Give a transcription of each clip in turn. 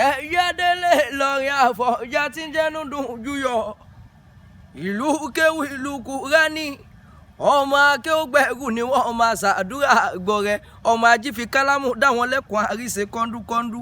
Ẹ̀yẹ́dẹ́lẹ̀ Ìlọrin Àfọ̀njá tí ń jẹ́nu dùn júyọ̀, ìlú kéwù, ìlú Kúránì, ọmọ akéwògbẹ̀rù ni wọ́n máa ṣàdúrà gbọ̀rẹ̀, ọmọ ajífi kálámù dáwọn lẹ́kùn àríṣe kọ́ńdúkọ́ńdú.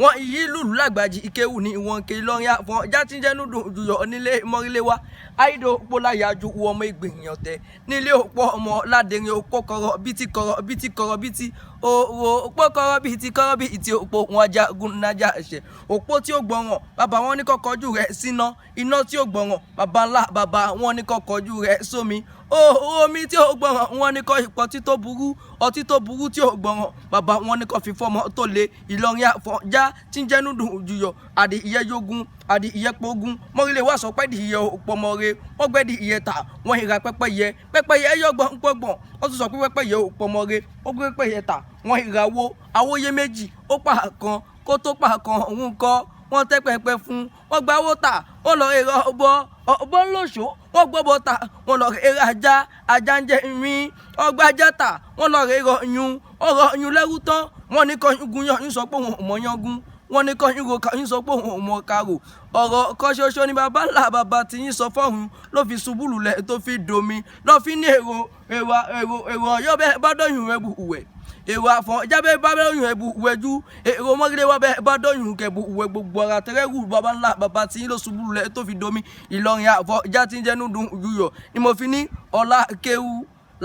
Wọ́n yí lùlù lágbàjì ìkéwù ní ìwọ̀n ké. Ìlọrin Àfọ̀njá tí ń jẹ́nu dùn júyọ̀ nílé mọ́rílé wa àìdó òpóláyàjú ọmọ ìgbìyàn tẹ nílé òpó ọmọ ládẹrin òpó kọrọ bítí kọrọ bítí kọrọ bítí òwò òpó kọrọ bítí kọrọ bítí òpó wọn ajagun nájà ẹsẹ òpó tí ó gbọràn bàbá wọn ní kọkọjú rẹ̀ síná iná tí ó gbọràn bàbá ńlá bàbá wọn ní kọkọjú rẹ̀ sómi omi tí ó gbọràn wọn ní kọ ìpọtí tó burú ọtí tó burú tí ó gbọràn bàbá wọn ní kọ fífọmọ tó le. Ìlọrin Àfọ̀njá tí ń jẹ́nu dùn jùyọ̀ àdì ìyẹ́ yogun àdì ìyẹ́ pogun mọ́rílẹ̀ wá sọ pé di ìyẹ́ òpómọ́re wọ́n gbẹ́ di ìyẹ́ ta wọ́n ìra pẹ́pẹ́yẹ pẹ́pẹ́yẹ yọgbọ̀n pọ́gbọ̀n wọ́n tún sọ pé pẹ́pẹ́yẹ òpómọ́re wọ́n gbé pẹ́pẹ́yẹ ta wọ́n ìra wo awóyé méjì ó pa kan kó tó pa kan òun kọ́ wọ́n tẹ́ pẹpẹ fún wọ́n gba owó ta wọ́n lọ èrò ọbọ ọbọ ńlọṣọ wọ́n gbọ́bọ ta wọ́n lọ èrò ajá ajá ń jẹ ìrìn ọgbà ajá ta wọ́n lọ èrò yun ọ̀rọ̀ yun lẹ́rú tán wọ́n ní kọ́ yungun yan ń sọ pé òun ò mọ̀ yangun wọ́n ní kọ́ yín ro yín sọ pé òun ò mọ̀ karo ọ̀rọ̀ kan ṣoṣo ni bàbá ńlá bàbá tí yín sọ fọ́hún ló fi ṣubú lulẹ̀ tó fi domi lọ́ fi ní èrò èrò èrò èrò ọ̀yọ́ bẹ́ẹ̀ bá dọ̀yún ẹ̀bù wẹ̀ èrò Àfọ̀njá bẹ́ẹ̀ bá dọ̀yún ẹ̀bù wẹ̀jú èrò mọ́gídé wá bẹ́ẹ̀ bá dọ̀yún kẹ̀bù wẹ̀ gbogbo ara tẹ́rẹ́rù bàbá ńlá bàbá tí yín ló ṣubú lulẹ̀ tó fi domi. Ìlọrin Àfọ̀njá tí ń jẹ́nu dùn yúyọ̀ ni mo fi ní ọlá kéwú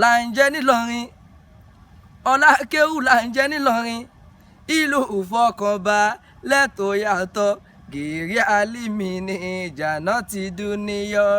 là ń jẹ́ nílọrin, ọlá kéwú là ń jẹ́ nílọrin, ìlú ìfọkànbá lẹ́tọ̀ọ́ yàtọ̀ gèrè alímì ní ìjànà ti dúníyọ.